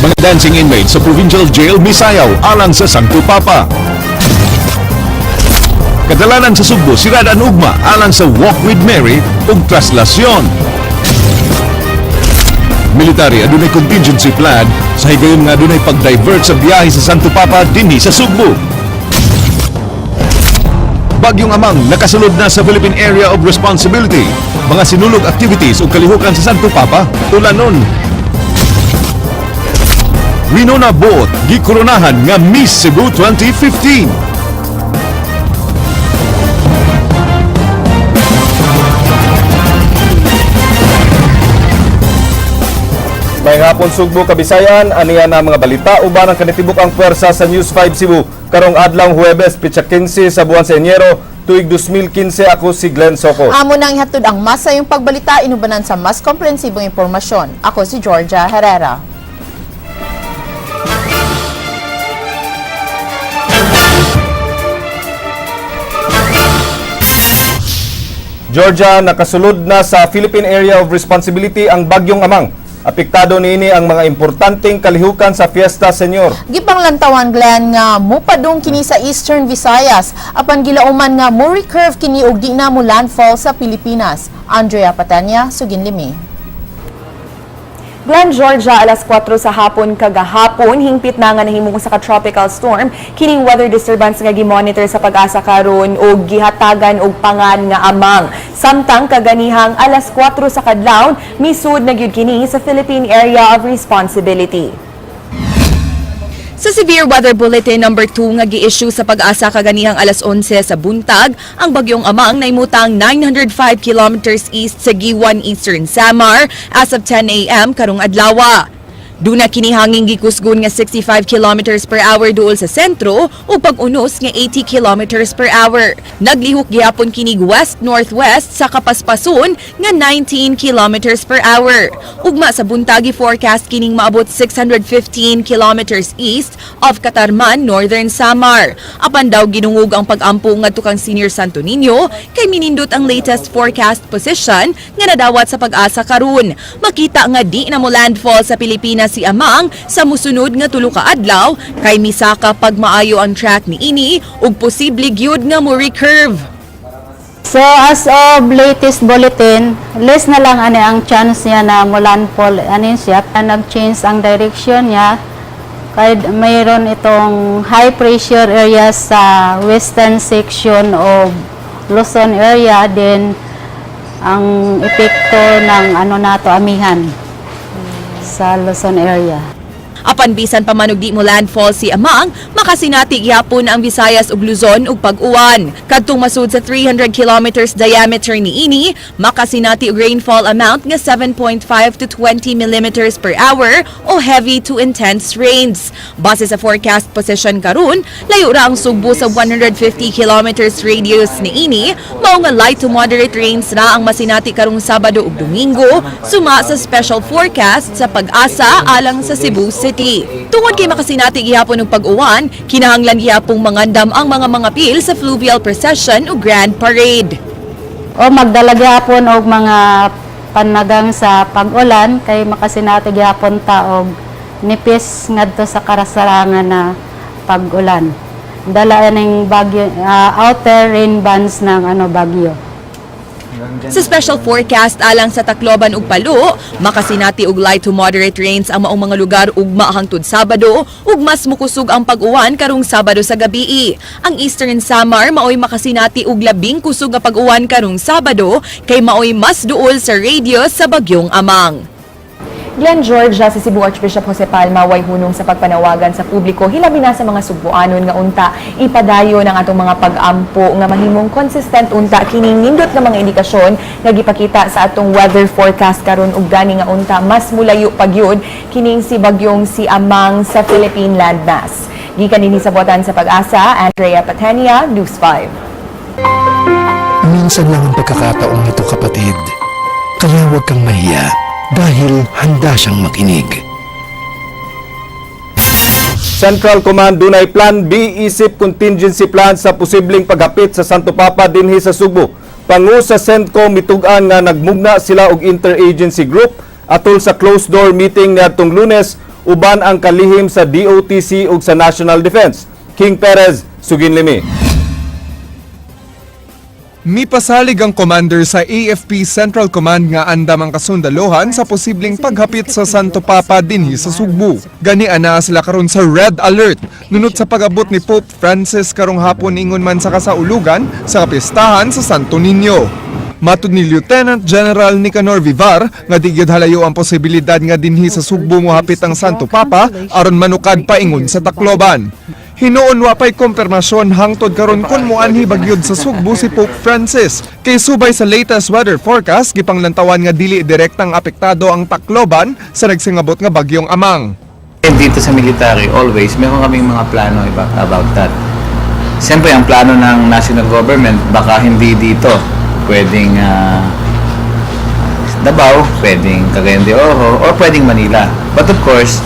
Mga dancing inmates sa Provincial Jail misayaw alang sa Santo Papa. Kadalanan sa Sugbo sirada ang ugma alang sa Walk with Mary ug traslasyon. Military adunay contingency plan sa higayon nga adunay pag-divert sa biyahe sa Santo Papa dinhi sa Sugbo. Bagyong Amang nakasulod na sa Philippine Area of Responsibility. Mga sinulog activities ug kalihukan sa Santo Papa ulanon. Winona Boot gikoronahan nga Miss Cebu 2015. May hapon, Sugbo, Kabisayan, aniya na mga balita uban ang kanitibok ang puwersa sa News 5 Cebu. Karong adlaw Huwebes, pitsa 15 sa buwan sa Enero, tuig 2015. Ako si Glenn Soco. Amo nang ihatod ang mas sayong pagbalita inubanan sa mas komprehensibong impormasyon. Ako si Georgia Herrera. Georgia, nakasulod na sa Philippine Area of Responsibility ang Bagyong Amang. Apektado niini ang mga importanteng kalihukan sa Fiesta Señor. Gipanglantawan, Glenn, nga mupadung kini sa Eastern Visayas apan gilauman nga mo recurve kini og di na mo landfall sa Pilipinas. Andrea Patanya, Suginlimi. Glen, Georgia, alas 4 sa hapon kagahapon, hingpit na nga nahimong sa ka-tropical storm kining weather disturbance nga gi-monitor sa Pag-asa karon og gihatagan og pangan nga Amang. Samtang kaganihang alas 4 sa kadlawon, misud na gyud kini sa Philippine Area of Responsibility. Sa Severe Weather Bulletin number 2 nga gi-issue sa Pag-asa kaganihang alas 11 sa buntag, ang Bagyong Amang naimutang 905 kilometers east sa Guiuan, Eastern Samar as of 10 a.m. karong adlawa. Duna kini hanging gikusgon nga 65 kilometers per hour duol sa sentro ug pag-unos nga 80 kilometers per hour. Naglihok gihapon kinig west-northwest sa kapaspason nga 19 kilometers per hour. Ugma sa buntag forecast kining maabot 615 kilometers east of Catarman, Northern Samar. Apan daw ginungog ang pag-ampo ngadto kang Senior Santo Niño kay minindot ang latest forecast position nga nadawat sa Pag-asa karon. Makita nga di na mo landfall sa Pilipinas si Amang sa musunod nga 3 ka adlaw kay misaka pag maayo ang track niini ug posible gyud nga mo recurve. So as of latest bulletin, less na lang ani ang chance niya na mo landfall ani siya. Nag-change ang direction niya kay mayroon itong high pressure area sa western section of Luzon area, then ang epekto ng ano nato amihan sa Luzon area. Apan bisan pa man og di mo landfall si Amang, makasinati gyapon ang Visayas ug Luzon og pag-uwan. Kadtong masud sa 300 kilometers diameter niini, makasinati og rainfall amount nga 7.5 to 20 millimeters per hour o heavy to intense rains. Base sa forecast position karon, layo ra ang Sugbo sa 150 kilometers radius niini, mao nga light to moderate rains ra ang masinati karong Sabado ug Domingo, suma sa special forecast sa Pag-asa alang sa Cebu City. Tungod kay makasinati gihapon og pag-uwan, kinahanglan gihapong mangandam ang mga mangapil sa fluvial procession ug grand parade. O magdala gyapon og mga panagang sa pag-ulan kay makasinati gyapon ta og nipis ngadto sa karasarangan na pag-ulan. Dala ning bagyo, outer rain bands ng ano bagyo. Sa special forecast alang sa Tacloban ug Palo, makasinati og light to moderate rains ang maong mga lugar ugma hangtod Sabado ug mas mukusog ang pag-uwan karong Sabado sa gabii. Ang Eastern Samar maoy makasinati og labing kusog nga pag-uwan karong Sabado kay maoy mas duol sa radius sa Bagyong Amang. Glenn, Georgia, si Cebu Archbishop Jose Palma way hunong sa pagpanawagan sa publiko hilabi na sa mga Sugbuanon nga unta ipadayon ang atong mga pag-ampo nga mahimong consistent unta kining nindot nga mga indikasyon nga gipakita sa atong weather forecast karon ug gani nga unta mas mulayo pa gyud kining si bagyong si Amang sa Philippine landmass. Gikan dinhi sa buhatan sa Pag-asa, Andrea Patenia, News 5. Minsan lang ang pagkakataong ito, kapatid. Kaya huwag kang mahiya dahil handa siyang makinig. Central Command dunay Plan B isip contingency plan sa posibleng paghapit sa Santo Papa dinhi sa Sugbo. Pangu sa CENTCOM mitug-an nga nagmugna sila og interagency group atol sa closed door meeting niadtong Lunes. uban ang kalihim sa DOTC ug sa National Defense. King Perez, Suginlimi. Mipasalig ang commander sa AFP Central Command nga andam ang kasundaluhan sa posibleng paghapit sa Santo Papa dinhi sa Sugbo. Gani ana sila karon sa red alert nunot sa pag-abot ni Pope Francis karong hapon ingon man sa kasaulugan sa kapistahan sa Santo Niño. Matud ni Lieutenant General Nicanor Vivar nga di gyud halayo ang posibilidad nga dinhi sa Sugbo mohapit ang Santo Papa aron manukad paingon sa Tacloban. Hinuon wa pay kumpirmasyon hangtod karon kun moanhi bagyod sa Sugbo si Pope Francis. Kay subay sa latest weather forecast, gipanglantawan nga dili direktang apektado ang Tacloban sa nagsingabot nga bagyong Amang. And dito sa military, always, meron kaming mga plano about that. Siyempre, ang plano ng national government, baka hindi dito. Pwedeng Davao, pwedeng Cagayan de Oro, or pwedeng Manila. But of course,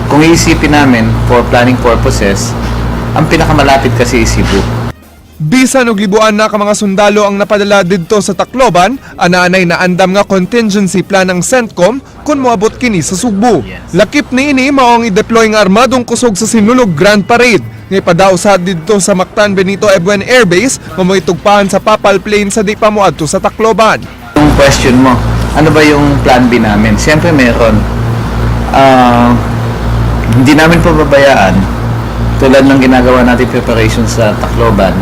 kung iisipin namin for planning purposes, ang pinakamalapit kasi is Cebu. Bisan og libuan na ka mga sundalo ang napadala didto sa Tacloban, ana-anay naandam nga contingency plan ang CENTCOM kung moabot kini sa Sugbo. Lakip niini mao ang i-deploy nga armadong kusog sa Sinulog Grand Parade nga ipadao sa didto sa Mactan Benito Ebuen Air Base nga moitugpahan sa Papal Plane sa di pa moadto sa Tacloban. Yung question mo, ano ba yung plan B namin? Siyempre meron. Hindi namin pababayaan, tulad ng ginagawa natin preparation sa Tacloban,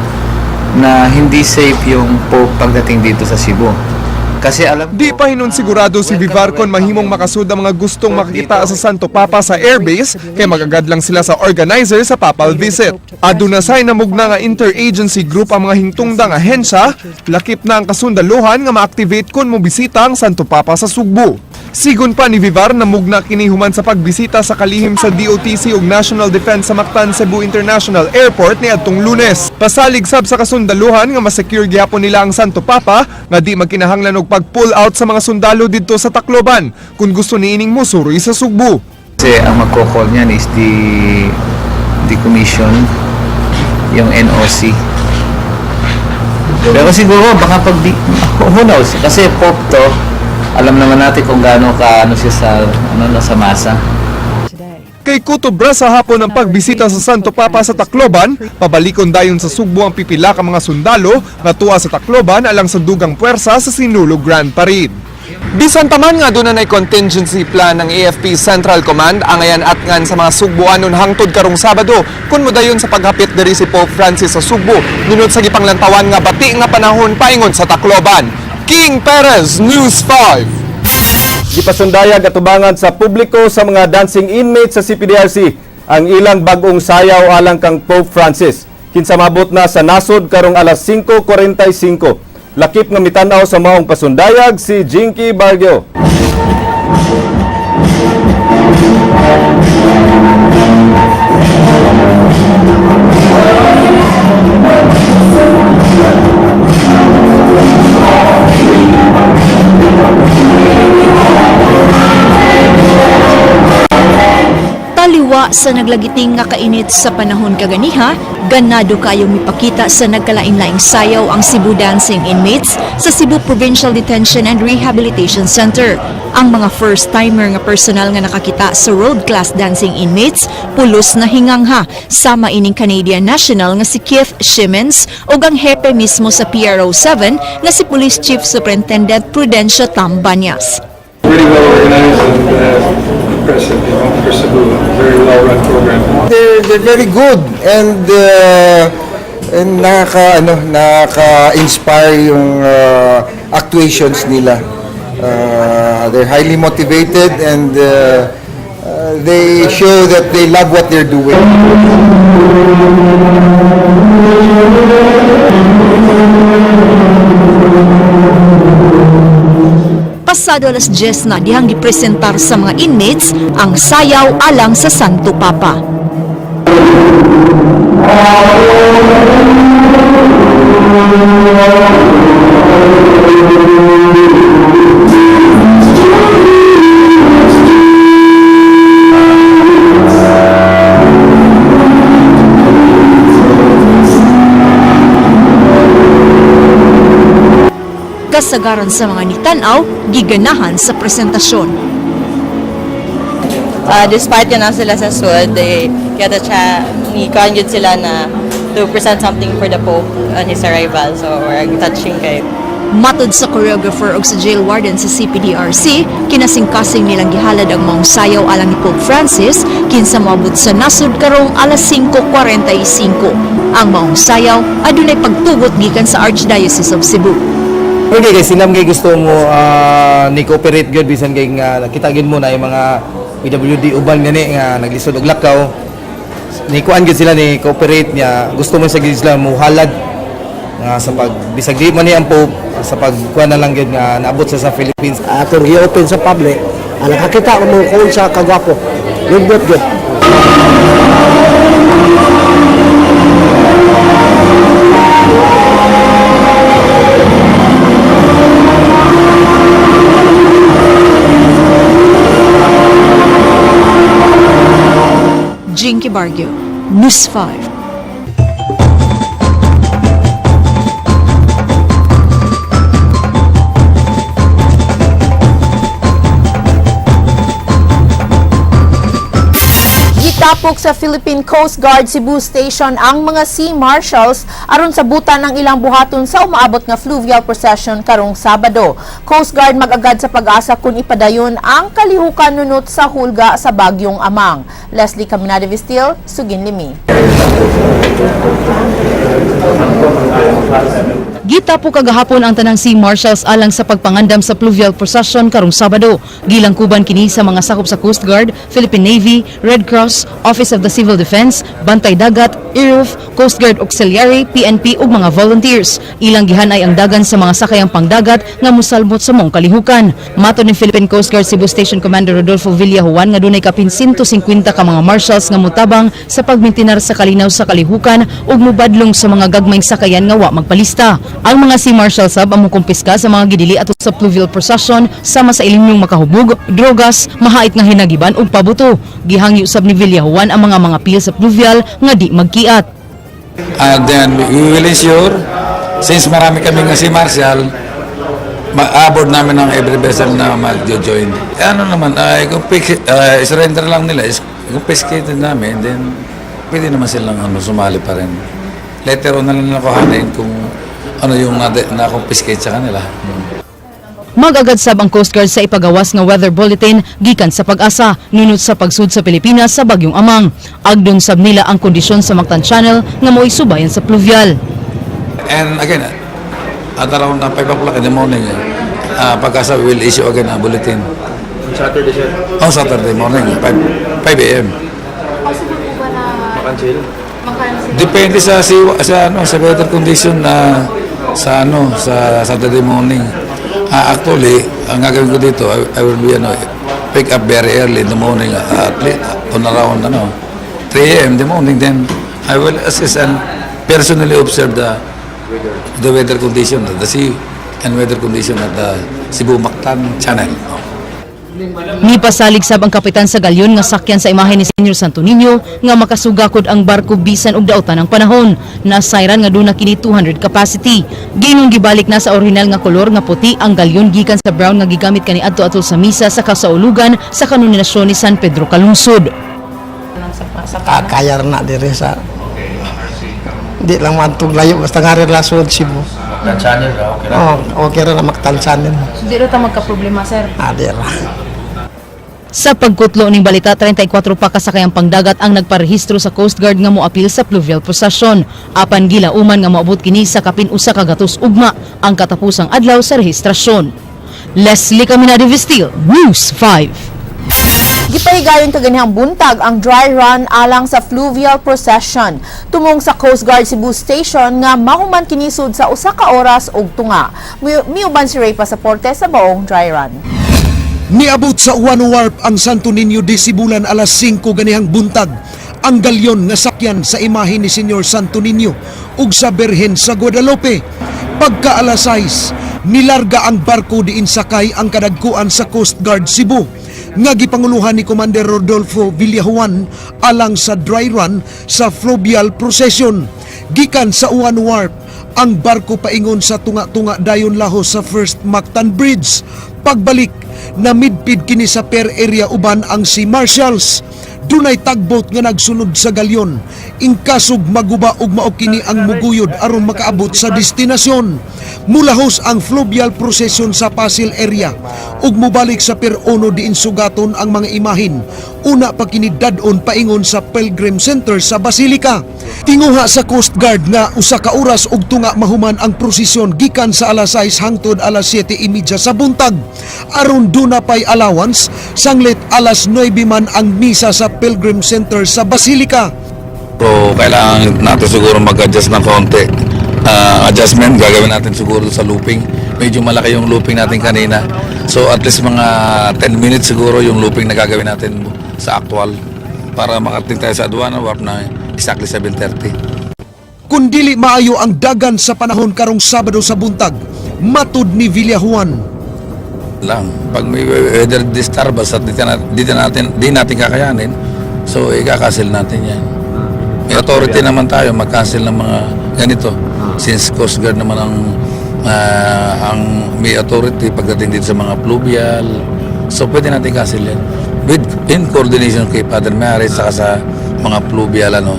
na hindi safe yung Pope pagdating dito sa Cebu. Kasi alam Di ko, pa hinon sigurado si welcome Vivar na kon welcome mahimong yung makasud ang mga gustong Pope makakita dito. sa Santo Papa sa airbase kay magagad lang sila sa organizer sa papal visit. Aduna say namugna nga interagency group ang mga hingtungdang ahensya, lakip na ang kasundaluhan nga ma-activate kon mobisita ang Santo Papa sa Sugbo. Sigon pa ni Vivar, namugna kini human sa pagbisita sa kalihim sa DOTC ug National Defense sa Mactan Cebu International Airport niadtong Lunes. Pasalig sab sa kasundaluhan nga masecure gihapon nila ang Santo Papa nga di magkinahanglan og pag-pull out sa mga sundalo didto sa Tacloban kung gusto niining mosuroy sa Sugbo. Kasi ang magko-call niyan is the commission, yung NOC. Pero siguro baka pag di, who knows, kasi Pope to, alam naman natin kung gaano ka ano siya sa ano no, sa masa. Kay kutubra sa hapon ang pagbisita sa Santo Papa sa Tacloban, pabalikon dayon sa Sugbo ang pipila ka mga sundalo nga tuwa sa Tacloban alang sa dugang puwersa sa Sinulog Grand Parade. Bisan pa man nga doon na contingency plan ng AFP Central Command angayan at ngan sa mga Sugboanon hangtod karong Sabado kun modayon sa paghapit diri si Pope Francis sa Sugbo nunod sa gipanglantawan nga bati nga panahon paingon sa Tacloban. King Perez, News 5. Gipasundayag atubangan sa publiko sa mga dancing inmates sa CPDRC ang ilang bag-ong sayaw alang kang Pope Francis. Kinsa mabot na sa nasod karong alas 5:45. Lakip nga mitan-aw sa maong pasundayag si Jinky Barrio. Taliwa sa naglagiting nga kainit sa panahon kaganiha, ganado kayong mipakita sa nagkalain-laing sayaw ang Cebu Dancing Inmates sa Cebu Provincial Detention and Rehabilitation Center. Ang mga first-timer nga personal nga nakakita sa world-class dancing inmates, pulos na hingangha, sama ining Canadian national nga si Keith Shimmons ug ang hepe mismo sa PRO 7 nga si Police Chief Superintendent Prudencio Tambanyas. Really well organized and impressive, for Cebu. Very well run program. They're very good and nakaka-inspire yung actuations nila. They're highly motivated and they show that they love what they're doing. Pasado alas 10 na dihang gipresentar sa mga inmates ang sayaw alang sa Santo Papa. Kasagaran sa mga nitanaw, giganahan sa presentasyon. Despite yun na sila sa sud, they get a chance, ni yun sila na to present something for the Pope on his arrival. So, we're touching kay. Matod sa choreographer ug sa jail warden sa CPDRC, kinasingkasing nilang gihalad ang maong sayaw alang ni Pope Francis kinsa moabot sa nasod karong alas 5:45. Ang maong sayaw adunay pagtugot gikan sa Archdiocese of Cebu. Okay, kay sinam kay gusto mo ni cooperate gyud, bisan kay nga nakita gyud mo na yung mga PWD uban gani nga naglisod og lakaw, ni kuan gyud sila, ni cooperate niya. Gusto mo sa gyud sila muhalad nga sa pag bisag di man ni ang Pope, sa pagkuan na lang gyud nga naabot sa Philippines. Atong gi-open sa public, nakakita mo kung sa kagwapo. Nindot gyud. Jinky Barrio, News 5. Gitapok sa Philippine Coast Guard Cebu Station ang mga sea marshals aron sabutan ang ilang buhaton sa umaabot nga fluvial procession karong Sabado. Coast Guard mag-agad sa Pag-asa kung ipadayon ang kalihukan nunot sa hulga sa Bagyong Amang. Leslie Caminada Vistil, Sugin Limi. Gitapo kagahapon ang tanang sea marshals alang sa pagpangandam sa pluvial procession karong Sabado. Gilangkuban kini sa mga sakop sa Coast Guard, Philippine Navy, Red Cross, Office of the Civil Defense, Bantay Dagat, IRUF, Coast Guard Auxiliary, PNP ug mga volunteers. Ilang gihanay ang dagan sa mga sakayang pangdagat nga musalmot sa mong kalihukan. Matod ni Philippine Coast Guard Cebu Station Commander Rodolfo Villajuan nga dunay kapin 150 ka mga marshals nga mutabang sa pagmintinar sa kalinaw sa kalihukan ug mubadlong sa mga gagmayng sakayan nga wa magpalista. Ang mga sea marshal sab ang mukumpiska sa mga gidili ato sa pluvial procession sama sa ilinyong makahubog, drogas, mahait nga hinagiban ug pabuto. Gihangyo sab ni Villajuan ang mga pil sa pluvial nga di magkiat. And then we will ensure, since marami kami nga si Marshal, ma-aboard namin ang every vessel na mag-join. Eh, ano naman, ay kung surrender lang nila, is, confiscated namin, then pwede naman silang ano, sumali pa rin. Later on na lang nila kuhanin kung ano yung na-confiscate sa kanila. Mag-agad sab ang Coast Guard sa ipagawas nga weather bulletin gikan sa Pag-asa nunot sa pagsud sa Pilipinas sa Bagyong Amang. Agdon sab nila ang kondisyon sa Mactan Channel nga mo'y subayan sa pluvial. And again, at around 5 o'clock in the morning, Pag-asa will issue again a bulletin. On Saturday, sir? On Saturday morning, 5 a.m. Possible po ba na Makancel? Depende sa ano, sa weather condition na sa ano, sa Saturday morning. Actually, ang gagawin ko dito, I will be ano, pick up very early in the morning, at least on around ano, 3 a.m. in the morning, then I will assess and personally observe the weather condition, the sea and weather condition at the Cebu Mactan Channel. Nipasalig sab ang kapitan sa galyon nga sakyan sa imahe ni Senyor Santo Niño nga makasugakod ang barko bisan og daotan ang panahon. Nasayran nga duna kini 200 capacity. Ginong gibalik na sa orihinal nga kolor nga puti ang galyon gikan sa brown nga gigamit kaniadto atol sa misa sa kasaulugan sa kanoninasyon ni San Pedro Calungsod. Kaya na dire sa di lang mantog layo basta nga rin lasod Cebu. Mactan Channel, okay. Oh, okay ra na Mactan Channel. Di ra ta magka-problema, sir. Ah, di ra. Sa pagkutlo ning balita, 34 pa kasakayang pangdagat ang nagparehistro sa Coast Guard nga moapil sa pluvial procession. Apan gilauman nga moabot kini sa kapin 100 ugma ang katapusang adlaw sa rehistrasyon. Leslie Caminade Vestil, News 5. Gipahigayon kaganihang buntag ang dry run alang sa fluvial procession. Tumong sa Coast Guard Cebu Station nga mahuman kinisud sa 1 ka oras ug tunga. Miuban si Ray Pasaporte sa buong dry run. Niabot sa One Warp ang Santo Niño de Sibulan alas 5 ganihang buntag. Ang galyon nga sakyan sa imahe ni Senyor Santo Niño ug sa Berhen sa Guadalupe. Pagka alas 6, nilarga ang barko diin sakay ang kadagkuan sa Coast Guard Cebu nga gipanguluhan ni Commander Rodolfo Villajuan alang sa dry run sa fluvial procession. Gikan sa One Warp, ang barko paingon sa tunga-tunga dayon lahos sa First Mactan Bridge. Pagbalik, Namidpid kini sa pier area uban ang Sea Marshals. Dunay tugboat nga nagsunod sa galyon. Inkasog maguba ug mao kini ang muguyod aron makaabot sa destinasyon. Mulahos ang fluvial procession sa Pasil area ug mobalik sa Pier 1 diin sugaton ang mga imahin. Una pa kini dad-on paingon sa Pilgrim Center sa Basilica. Tinguha sa Coast Guard nga 1 ka oras ug tunga mahuman ang prosesyon gikan sa alas 6 hangtod alas 7:30 sa buntag. Aron duna pay allowance, sanglit alas 9 man ang misa sa Pilgrim Center sa Basilica. So, kailangan natin siguro mag-adjust ng konti. Adjustment, gagawin natin siguro sa looping. Medyo malaki yung looping natin kanina. So, at least mga 10 minutes siguro yung looping na gagawin natin sa actual para makarating tayo sa aduana warp na exactly 7:30. Kung dili maayo ang dagan sa panahon karong Sabado sa buntag, matud ni Villajuan. Lang. Pag may weather disturbance at di natin kakayanin, so ika-cancel natin yan. May authority naman tayo mag-cancel ng mga ganito. Since Coast Guard naman ang may authority pagdating dito sa mga fluvial. So pwede natin cancel yan. In coordination kay Father Mary saka sa mga fluvial ano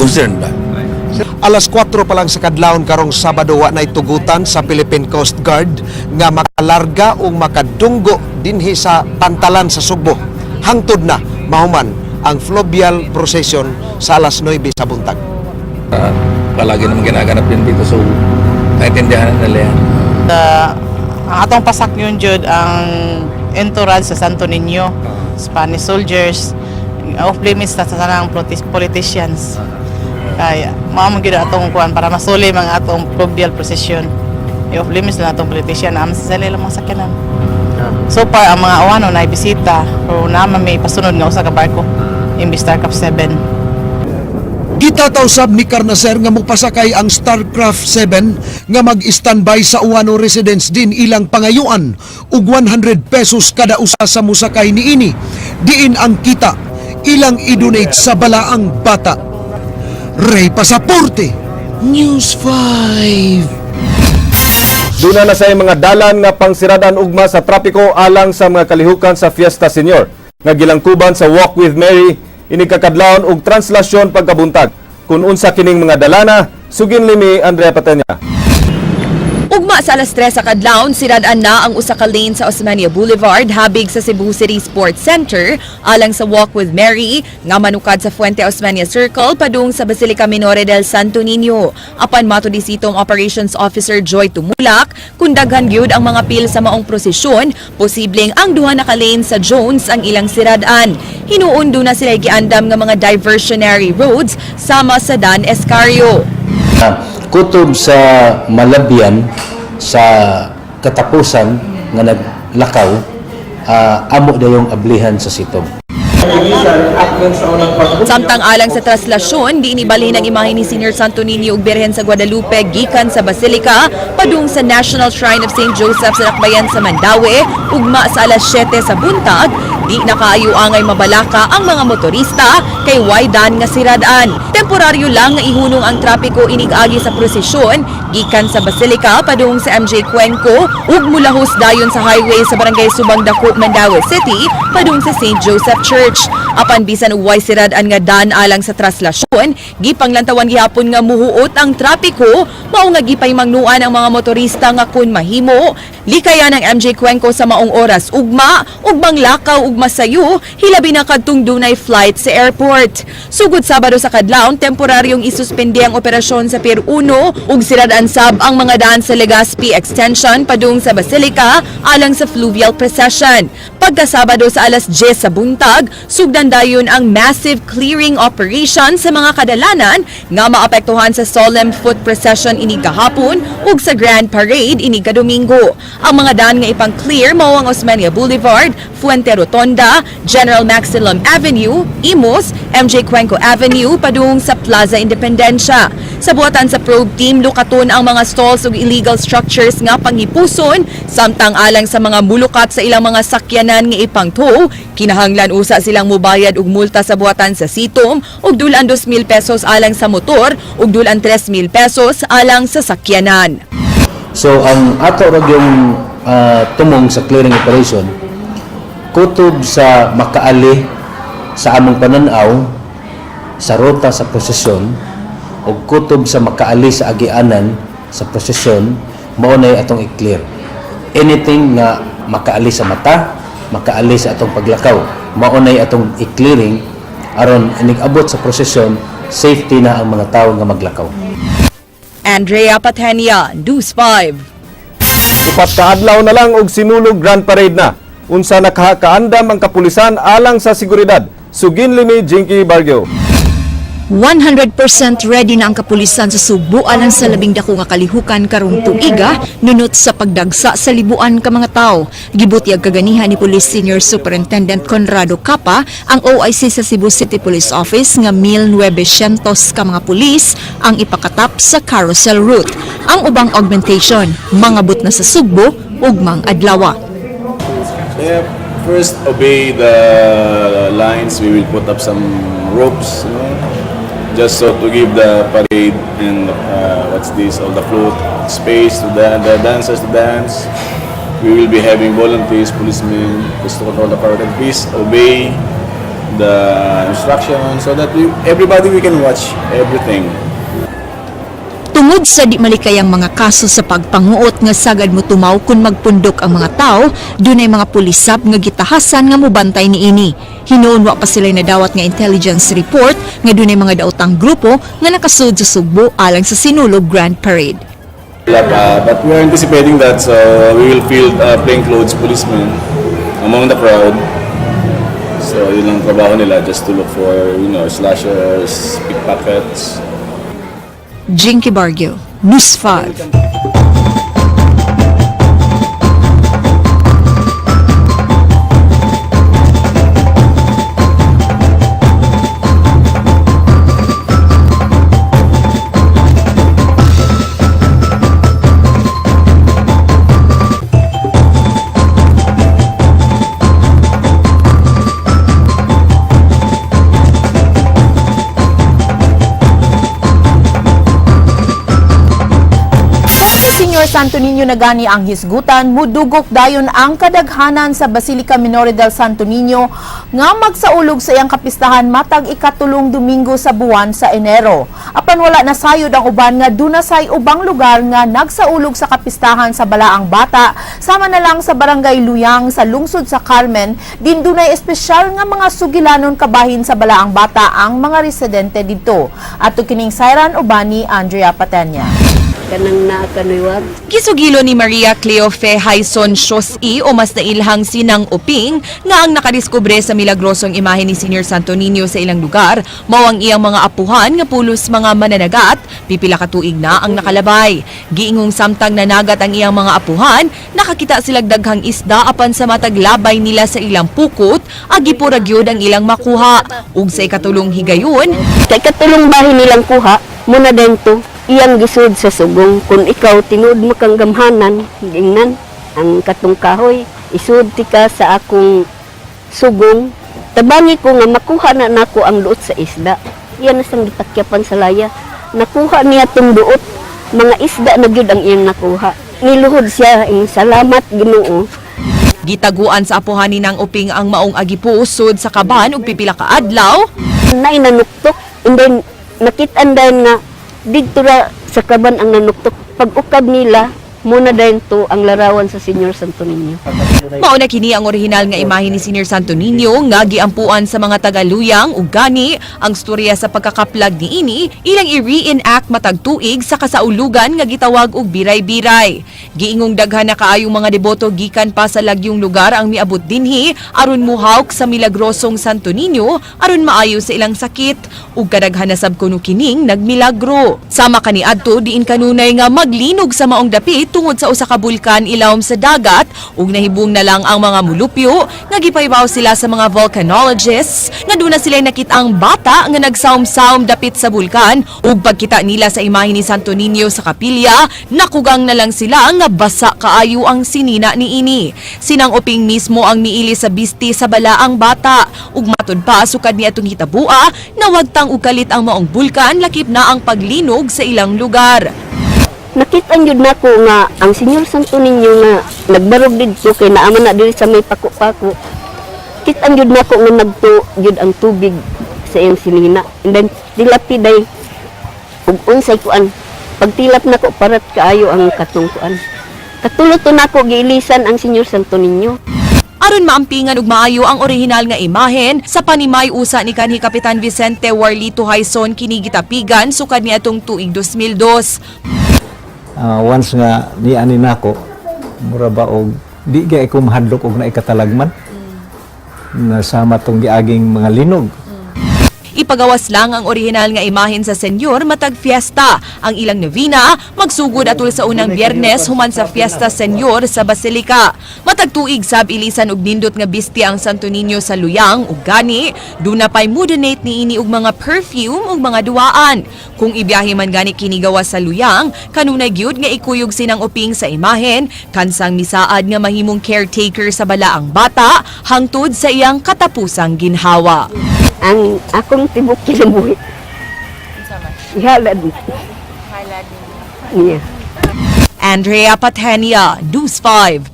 concern ba? Alas 4 pa lang sa kadlawon karong Sabado, wa nay tugutan sa Philippine Coast Guard nga makalarga o makadunggo dinhi sa pantalan sa Sugbo. Hangtod na mahuman ang fluvial procession sa alas 9 sa buntag. Palagi naman ginaganap yun dito, so naintindihan na nila yan. Ang atong pasakyon jud ang entourage sa Santo Niño, Spanish soldiers, off limits na sa tanang politicians. Kaya mao man gyud atong kuan para masuli mga atong fluvial procession. I-off limits na atong politician na sa sila ilang mga sakyanan. So far ang mga Ouano na bisita pero naman may pasunod nga usa ka barko, MB Starcraft 7. Gitataw sab ni Carnacer nga mopasakay ang Starcraft 7 nga mag-standby sa Ouano Residence din ilang pangayuan og 100 pesos kada usa sa musakay niini. Diin ang kita ilang i-donate sa balaang bata. Ray Pasaporte, News 5. Duna na say mga dalan nga pangsiradan ugma sa trapiko alang sa mga kalihukan sa Fiesta Senior nga gilangkuban sa Walk with Mary inig kakadlawon og translasyon pagkabuntag. Kung unsa kining mga dalana, sugin limi Andrea Patenya. Ugma sa alas 3 sa kadlawon, siradan na ang usa ka lane sa Osmeña Boulevard habig sa Cebu City Sports Center alang sa Walk with Mary nga manukad sa Fuente Osmeña Circle padung sa Basilica Minore del Santo Niño. Apan matud ni Citom Operations Officer Joy Tumulak, kung daghan gyud ang mga pil sa maong prosesyon, posibleng ang duha na ka lane sa Jones ang ilang siradan. Hinuon na sila giandam nga mga diversionary roads sama sa Dan Escario. Kutob sa Malabyan sa katapusan nga naglakaw, amo dayong ablihan sa Citom. Samtang alang sa traslasyon, di inibalhin ang imahe ni Senior Santo Niño ug Birhen sa Guadalupe gikan sa Basilica padung sa National Shrine of St. Joseph sa Dakbayan sa Mandaue ugma sa alas 7 sa buntag. Di na kaayo angay mabalaka ang mga motorista kay waydan nga siradan. Temporaryo lang nga ihunong ang trapiko inig-agi sa prosesyon gikan sa Basilica padung sa MJ Cuenco ug mulahos dayon sa highway sa Barangay Subang Dako, Mandaue City padung sa St. Joseph Church. Apan bisan og way sirad-an nga dan alang sa traslasyon, gipanglantawan gihapon nga muhuot ang trapiko, mao nga gipaymangnuan ang mga motorista nga kun mahimo, likayan ang MJ Cuenco sa maong oras ugma ug manglakaw ug masayo, hilabi na kadtong dunay flight sa airport. Sugod Sabado sa kadlawon, temporaryong isuspende ang operasyon sa Pier 1 ug sirad-an sab ang mga daan sa Legazpi Extension padung sa Basilica alang sa fluvial procession. Pagka Sabado sa alas 10 sa buntag, sugdan dayon ang massive clearing operation sa mga kadalanan nga maapektuhan sa solemn foot procession inig kahapon ug sa Grand Parade inig kadomingo. Ang mga daan nga ipang-clear mao ang Osmeña Boulevard, Fuente Rotonda, General Maxilom Avenue, Imus, MJ Cuenco Avenue padung sa Plaza Independencia. Sa buhatan sa probe team, lukaton ang mga stalls ug illegal structures nga panghipuson, samtang alang sa mga mulukat sa ilang mga sakyanan nga ipang-tow, kinahanglan usa silang mubayad og multa sa buhatan sa Citom ug dul-an 2,000 pesos alang sa motor ug dul-an 3,000 pesos alang sa sakyanan. So ang ato ra yung tumong sa clearing operation, kutob sa makaali sa among pananaw sa ruta sa prosesyon o kutob sa makaali sa agianan sa prosesyon, mao na atong i-clear. Anything nga makaali sa mata, makaali sa atong paglakaw, mao na atong i-clearing aron inig-abot sa prosesyon, safety na ang mga tao nga maglakaw. Andrea Patenia, News 5. 4 ka adlaw na lang og Sinulog Grand Parade na. Unsa nakakaandam ang kapulisan alang sa seguridad. Sugin limi Jinky Barrio. 100% ready na ang kapulisan sa Sugbo alang sa labing dako nga kalihukan karong tuiga nunot sa pagdagsa sa libuan ka mga tawo. Gibutyag kaganihan ni Police Senior Superintendent Conrado Capa ang OIC sa Cebu City Police Office nga 1,900 ka mga pulis ang ipakatap sa carousel route. Ang ubang augmentation mangabot na sa Sugbo ugmang adlaw. Yeah, first obey the lines. We will put up some ropes, just so to give the parade and what's this, all the float space to the dancers to dance. We will be having volunteers, policemen, just to control the parade. And please obey the instructions so that everybody we can watch everything. Tungod sa di malikayang mga kaso sa pagpanguot nga sagad mo tumaw kung magpundok ang mga tao, dunay mga pulisab nga gitahasan nga mobantay niini. Hinuon wa pa sila nadawat nga intelligence report nga dunay mga daotang grupo nga nakasud sa Sugbo alang sa Sinulog Grand Parade. Wala pa, but we are anticipating that, so we will field plainclothes policemen among the crowd. So yun lang trabaho nila, just to look for slashers, pickpockets. Jinky Barrio, News 5. Kung si Senior Santo Niño na gani ang hisgutan, mudugok dayon ang kadaghanan sa Basilica Minore del Santo Niño nga magsaulog sa iyang kapistahan matag 3 Domingo sa buwan sa Enero. Apan wala na sayod ang uban nga dunasay ubang lugar nga nagsaulog sa kapistahan sa Balaang Bata, sama na lang sa Barangay Luyang sa lungsod sa Carmen, din dunay espesyal nga mga sugilanon kabahin sa Balaang Bata ang mga residente didto. Ato kining sayran uban ni Andrea Patenya. Kanang naakanuywag. Gisugilo ni Maria Cleofe Hayson Shosi o mas nailhang Sinang Uping nga ang nakadiskubre sa milagrosong imahe ni Senior Santo Niño sa ilang lugar, mao ang iyang mga apuhan nga pulos mga mananagat, pipila ka tuig na ang nakalabay. Giingong samtang nanagat ang iyang mga apuhan, nakakita silag daghang isda apan sa mataglabay nila sa ilang pukot, agi pura gyud ang ilang makuha. Ug sa 3 higayon, Sa 3 bahin nilang kuha, muna din to, iyang gisud sa sugong. Kung ikaw tinuod mo kang gamhanan, gingnan, ang katong kahoy, isud ti ka sa akong sugong. Tabangi ko nga makuha na nako ang duot sa isda. Iyan na sang gitakyapan sa laya. Nakuha niya tong duot, mga isda na gyud ang iyang nakuha. Niluhod siya, ing salamat Ginoo. Gitaguan sa apuhan ni Nang Uping ang maong agipuusod sa kaban ug pipila ka adlaw. Nay nanuktok, and then nakit-an dayon nga didto ra sa kaban ang nanuktok. Pag ukab nila, muna dayon to ang larawan sa Senior Santo Niño. Mao na kini ang orihinal nga imahe ni Senior Santo Niño nga giampuan sa mga taga-Luyang ug gani ang storya sa pagkakaplag niini ilang i-reenact matag tuig sa kasaulugan nga gitawag og biray-biray. Giingong daghan na kaayong mga deboto gikan pa sa lagyong lugar ang miabot dinhi aron muhawk sa milagrosong Santo Niño aron maayo sa ilang sakit ug kadaghan na sab kuno kining nagmilagro. Sama kaniadto diin kanunay nga maglinog sa maong dapit tungod sa usa ka bulkan ilawom sa dagat ug nahibong na lang ang mga mulupyo nga gipaybaw sila sa mga volcanologists nga duna sila nakit-ang bata nga nagsaom-saom dapit sa bulkan ug pagkita nila sa imahe ni Santo Niño sa kapilya nakugang na lang sila nga basa kaayo ang sinina niini. Sinang Uping mismo ang miili sa bisti sa balaang bata ug matud pa sukad ni atong hitabua nawagtang ukalit ang maong bulkan lakip na ang paglinog sa ilang lugar. Nakita gyud nako nga ang Senyor Santo Niño nga nagbarog didto kay naa man na diri sa may pako-pako. Kita gyud nako nga nagtuo gyud ang tubig sa iyang sinina. And then tilapi day ug unsay kuan. Pagtilap nako, parat kaayo ang katong kuan. Katulo to nako giilisan ang Senyor Santo Niño. Aron maampingan og maayo ang orihinal nga imahen sa panimay usa ni kanhi Kapitan Vicente Warlito Hayson, kini gitapigan sukad niadtong tuig 2002. Once nga ni ani nako, mura ba og di kay ko mahadlok og naikatalagman na sama tong giaging mga linog. Ipagawas lang ang orihinal nga imahen sa senyor matag fiesta. Ang ilang novena magsugod atul sa unang Biyernes human sa Fiesta Senyor sa Basilika. Matag tuig sab ilisan og nindot nga bisti ang Santo Niño sa luyang ug gani duna pay mo-donate niini og mga perfume ug mga duwaan. Kung ibiyahe man gani kini gawas sa luyang, kanunay gyud nga ikuyog sinang uping sa imahen, kansang misaad nga mahimong caretaker sa balaang bata hangtod sa iyang katapusang ginhawa. Ang akong tibok kinabuhi. Ihalad niya. Andrea Patenia, News 5.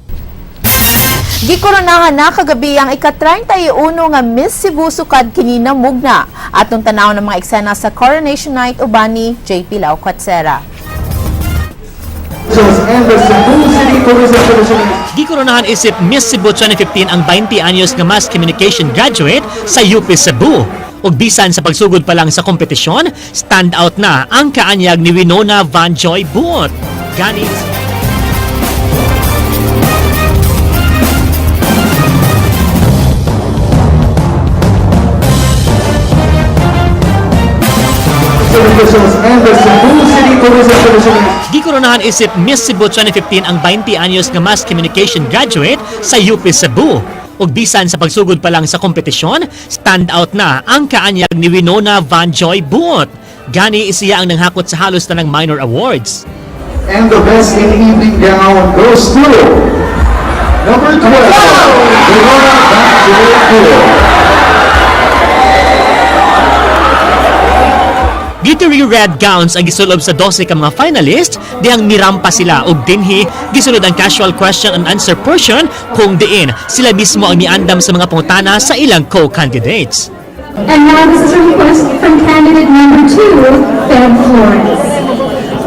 Gikoronahan na kagabi ang ika-31 nga Miss Cebu sukad kini namugna. Atong tanaw ng mga eksena sa Coronation Night uban ni JP Lau Kwatsera. Gikoronahan isip Miss Cebu 2015 ang 20 anyos nga Mass Communication graduate sa UP Cebu. Ug bisan sa pagsugod pa lang sa kompetisyon, stand out na ang kaanyag ni Winona Van Joy Buot. Gani Gikoronahan isip Miss Cebu 2015 ang 20 anyos nga Mass Communication graduate sa UP Cebu. Ug bisan sa pagsugod pa lang sa kompetisyon, stand out na ang kaanyag ni Winona Van Joy Buot. Gani siya ang nanghakot sa halos tanang minor awards. And the best in evening gown goes to number 12, Winona Van Joy Buot. Glittery red gowns ang gisulob sa 12 ka mga finalist dihang nirampa sila og dinhi gisulod ang casual question and answer portion kung diin sila mismo ang niandam sa mga pangutana sa ilang co-candidates. And now this is a request from candidate number 2, Feb Flores.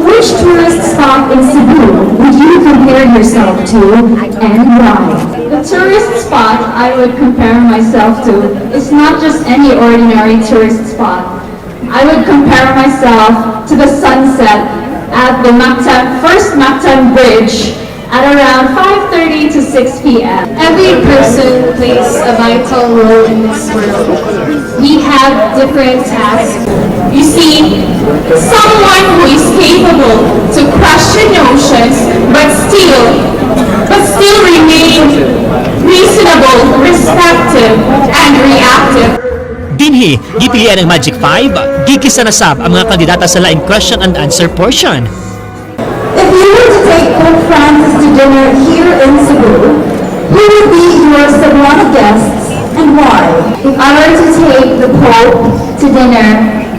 Which tourist spot in Cebu would you compare yourself to and why? The tourist spot I would compare myself to is not just any ordinary tourist spot. I would compare myself to the sunset at the Mactan, first Mactan Bridge at around 5:30 to 6 p.m. Every person plays a vital role in this world. We have different tasks. You see, someone who is capable to question notions but still remain reasonable, respective, and reactive. Dinhi, gipilian ang Magic 5, gigisa na sab ang mga kandidata sa laing question and answer portion. If you were to take Pope Francis to dinner here in Cebu, who would be your Cebuano guests and why? If I were to take the Pope to dinner,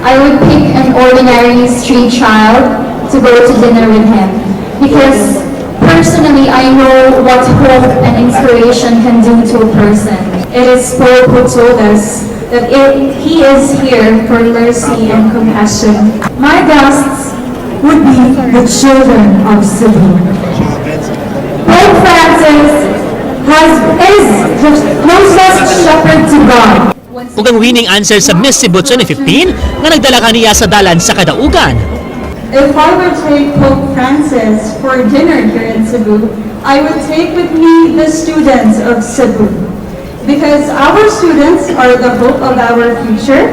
I would pick an ordinary street child to go to dinner with him. Because personally, I know what hope and inspiration can do to a person. It is Pope who told us that he is here for mercy and compassion. My guests would be the children of Cebu. Pope Francis is the closest shepherd to God. Ug ang winning answer sa Miss Cebu 2015 nga nagdala kaniya sa dalan sa kadaugan. If I were to take Pope Francis for dinner here in Cebu, I would take with me the students of Cebu. Because our students are the hope of our future,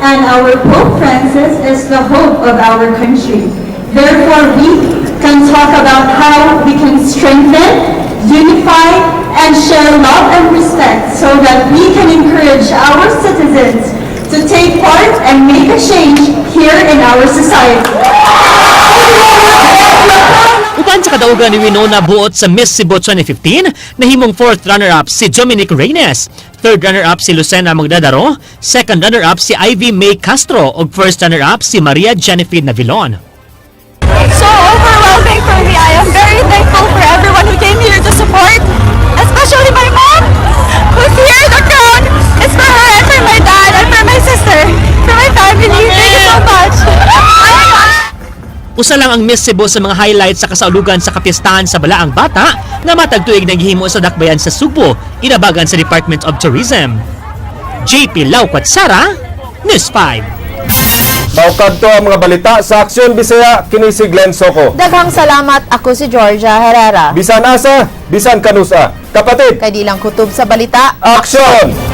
and our Pope Francis is the hope of our country. Therefore, we can talk about how we can strengthen, unify, and share love and respect so that we can encourage our citizens to take part and make a change here in our society. Uban sa kadaugan ni Winona Buot sa Miss Cebu 2015, nahimong fourth runner-up si Dominic Reynes, third runner-up si Lucena Magdadaro, second runner-up si Ivy May Castro ug first runner-up si Maria Jennifer Navilon. So overwhelming. for me. I am very thankful for everyone who came here to support, especially my mom, who's here. The crown is for her and for my dad and for my sister, for my family. Thank you so much. Usa lang ang Miss Cebu sa mga highlights sa kasaulugan sa kapiestahan sa Balaang Bata nga matag tuig naghihimo sa dakbayan sa Sugbo, inabagan sa Department of Tourism. JP Laukwat Sara, News 5. Mao kadto ang mga balita sa Aksyon Bisaya, kini si Glenn Soco. Daghang salamat, ako si Georgia Herrera. Bisan asa, bisan kanusa. Kapatid, Kay di lang kutob sa balita. Aksyon!